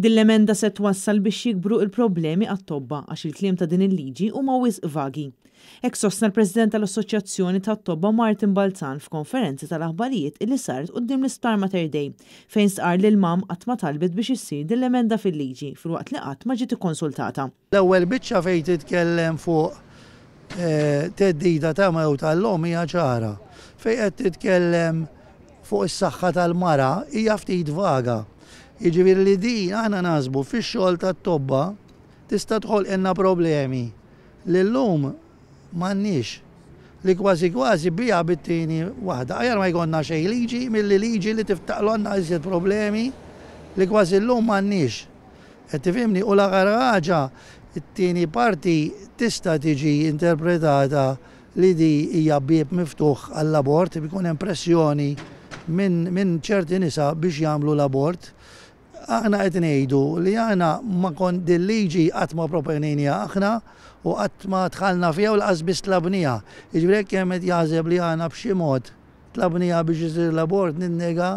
Din l-emenda se twassal biex jikbru il-problemi għat-tobba għax il-kliem ta' din il-liġi huma wisq vagi. Hekk sostna l-President tal-Assoċjazzjoni tat-Tobba Martin Balzan f'konferenza tal-aħbarijiet illi saret quddiem l-Isptar Mater Dei, fejn stqarr li l-MAM qatt ma talbet biex issir din l-emenda fil-liġi filwaqt li qatt ma ġiet ikkonsultata. L-ewwel biċċa fejn titkellem fuq theddida ta' mewt għall-omm hija ċara. Fejn qed titkellem fuq is-saħħa tal-mara hija ftit vaga. Jiġifieri li din aħna naħsbu fix-xogħol tat-tobba tista' tħolqilna problemi li llum m'għandniex. Li kważi kważi biha bit-tieni waħda. Aħjar ma jkollna xejn liġi milli liġi li tiftaqlonna iżjed problemi li kważi llum m'għandniex. Qed tifhimni? U l-aħħar ħaġa, it-tieni parti tista' tiġi interpretata li di hija bieb miftuħ għall-abort, ikun hemm pressjoni minn ċerti nisa biex jagħmlu l-abort. Aħna qed ngħidu li aħna ma kon din liġi qatt ma proponejniha aħna u qatt ma dħalna fiha u lanqas biss tlabniha. Jiġifieri jekk hemm qed jaħseb li aħna b'xi mod tlabniha biex isir l-abort ninnega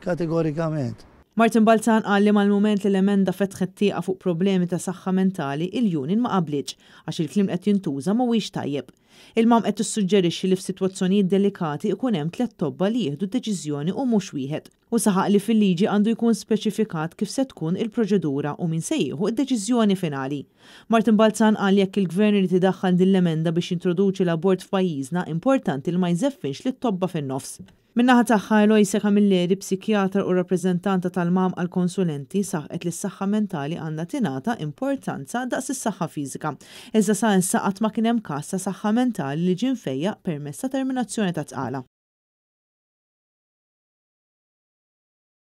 kategorikament. Martin Balzan qal li mal-mument li l-emenda fetħet tieqa fuq problemi ta' saħħa mentali, il-union ma qablitx għax il-kliem qed jintuża mhuwiex tajjeb. Il-MAM qed tissuġġerixxi li f'sitwazzjonijiet delikati ikun hemm tliet tobba li jieħdu deċiżjoni u mhux wieħed. U saħaq li fil-liġi għandu jkun speċifikat kif se tkun il-proċedura u min se jieħu id-deċiżjoni finali. Martin Balzan qal jekk il-gvern irid idaħħal din l-emenda biex jintroduċi l-abort f'pajjiżna, importanti li ma jżeffinx lit-tobba fin-nofs. Min-naħa tagħha Eloise Camilleri, psikjatra u rappreżentanta tal-MAM għal-konsulenti, saħqet li s-saħħa mentali għandha tingħata importanza daqs is-saħħa fiżika. Iżda sa issa qatt ma kien hemm każ ta' saħħa mentali li ġie mfejjaq permezz ta' terminazzjoni ta' tqala.